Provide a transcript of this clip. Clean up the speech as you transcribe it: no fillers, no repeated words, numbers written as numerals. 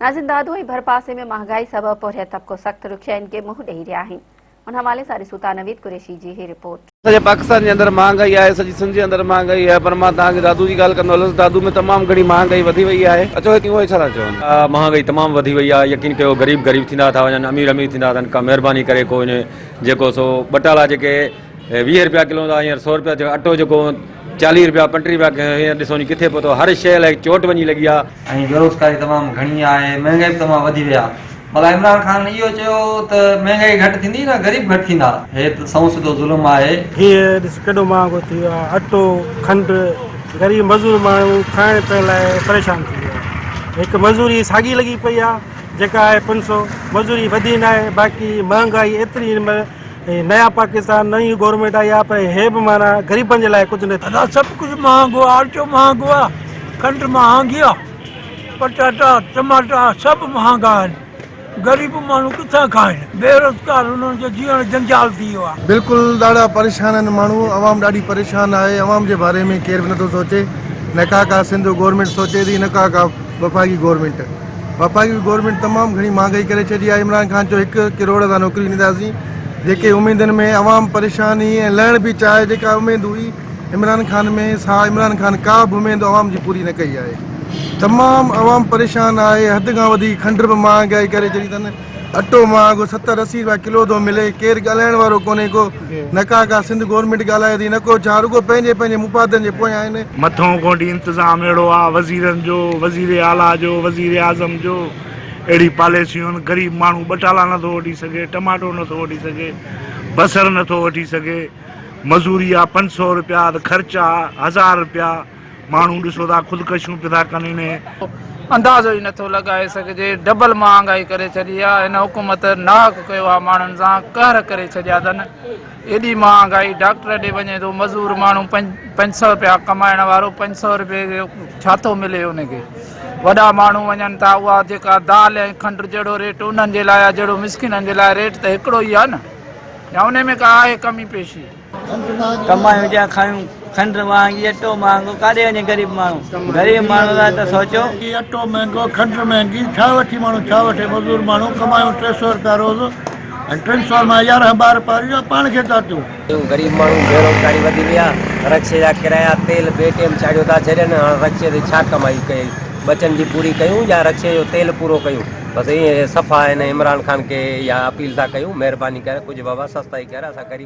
ناظرين دادو ۽ ڀرپاسي ۾ مهانگائي سبب پورهيت طبقو سخت ڏکيائين کي منهن ڏئي رهيا آهن. ان حوالي سان ڏسون ٿا نويد قريشي جي هي رپورٽ. سڄي پاڪستان جي اندر مهانگائي آهي سڄي سنڌ جي اندر مهانگائي آهي پر مان توهان کي دادو جي ڳالهه ڪندو هلس دادو ۾ تمام گهڻي مهانگائي وڌي وئي آهي اچو هتي اهي ڇا ٿا چون. مهانگائي تمام وڌي وئي آهي يقين ڪيو غريب غريب ٿيندا ٿا وڃن امير امير ٿيندا ٿا وڃن ڪا مهرباني ڪري ڪو وڃي جيڪو سو ٻٽالا جيڪي 20 رپيا ڪلو هوندا هينئر 100 رپيا ٿيو اٽو جيڪو 40 رپيا 35 رپيا ڪيو هينئر ڏسو وڃي ڪٿي پهتو هر شيء لاء چوٽ وڃي لڳي آ. ۽ بيروزگاري تمام گهڻي آهي مهنگائي به تمام وڌي وئي آهي ڀلا عمران خان اهو چيو ته مهنگائي گهٽ ٿيندي نه غريب گهٽ ٿيندا هي ته سنئون سڌو ظلم آهي. گيهه ڏس ڪيڏو مهانگو ٿي ويو آهي اٽو کنڊ غريب مزور ماڻهو کائڻ پيئڻ لاء پريشان ٿي ويو آهي هڪ مزوري ساڳي لڳي پئي آهي جيڪا آهي 500 مزوري وڌي ناهي باقي مهانگائي ايتري نيا پاڪستان نئين گورنمينٽ آئي آ پر هي به معنيٰ غريبن جي لاء ڪجهه نه. ادا سڀ ڪجهه مهانگو آ اٽو مهانگو آ کنڊ مهانگي آ پٽاٽا ٽماٽا سڀ مهانگا آهن غريب ماڻهو ڪٿان کائن بيروزگار انهن جو جيئڻ جنجال ٿي ويو آ. بلڪل ڏاڍا پريشان آهن ماڻهو عوام ڏاڍي پريشان آهي عوام جي باري ۾ ڪير به نٿو سوچي نه ڪا ڪا سنڌ گورنمينٽ سوچي ٿي نه ڪا ڪا وفاقي گورنمينٽ. وفاقي گورنمينٽ تمام گهڻي مهانگائي ڪري ڇڏي آهي عمران خان چيو هڪ ڪروڙ اسان نوڪريون ڏينداسين جيڪي اميدن ۾ عوام پريشان هئي ۽ لهڻ پئي چاهي جيڪا اميد هئي عمران خان ۾ سا عمران خان ڪا به اميد عوام جي پوري نه ڪئي آهي تمام عوام پريشان آهي حد کان وڌيڪ کنڊ به مهانگائي ڪري ڇڏي اٿن اٽو مهانگو 70 80 روپيا ڪلو ٿو ملي ڪير ڳالهائڻ وارو ڪونهي ڪو نه ڪا ڪا سنڌ گورنمينٽ ڳالهائي ٿي نه ڪو ڇا رڳو پنهنجي پنهنجي مفادن جي پويان آهن. مٿئون ڪونڊي انتظام اهڙو آ وزيرن جو وزير اعليٰ جو وزير اعظم جو اهڙي پاليسيون آهن غريب ماڻهو ٻٽالا نٿو وٺي سگهي ٽماٽو نٿو وٺي سگهي بصر نٿو وٺي سگهي مزوري آ 500 روپيا ته خرچ آ 1000 روپيا ماڻهو ڏسو ٿا خودڪشيون پيا ٿا ڪن انهي. اندازو ئي نٿو لڳائي سگهجي ڊبل مهانگائي ڪري ڇڏي آ هن حڪومت ناحق ڪيو آ ماڻهن سان قهر ڪري ڇڏيا اٿن ايڏي مهانگائي ڊاڪٽر ڏي وڃي ٿو مزور ماڻهو 500 رپيا ڪمائڻ وارو 500 رپئي جو ڇا ٿو ملي ان کي وڏا ماڻهو وڃن ٿا اها جيڪا دال ۽ کنڊ جهڙو ريٽ انهن جي لاء آ جهڙو مسڪينن جي لاء ريٽ ته هڪڙو ئي آ نه يا ان ۾ ڪا آهي ڪمي پيشي. ڪمايون جا کايون کنڊ مهانگي اٽو مهانگو ڪاڏي وڃي غريب ماڻهو غريب ماڻهو لاء ته سوچو. اٽو مهنگو کنڊ مهنگي ڇا وٺي ماڻهو ڇا وٺي مزور ماڻهو ڪمايون 300 رپيا روز ۽ ٽن سون مان 11 ٻار پاريون پاڻ کي ٿا ڏيون. غريب ماڻهو بيروزگاري وڌي وئي آ رڪشي جا ڪرايا تيل بي ٽيم چاڙهيو ٿا ڇڏين هاڻ رڪشي تي ڇا ڪمائي ڪئي ٻچن جي پوري ڪيون يا رڪشي جو تيل پورو ڪيون بس ائين صفا هن عمران خان کي اها اپيل ٿا ڪيون مهرباني ڪري ڪجهه بابا سستائي ڪر اسان غريب.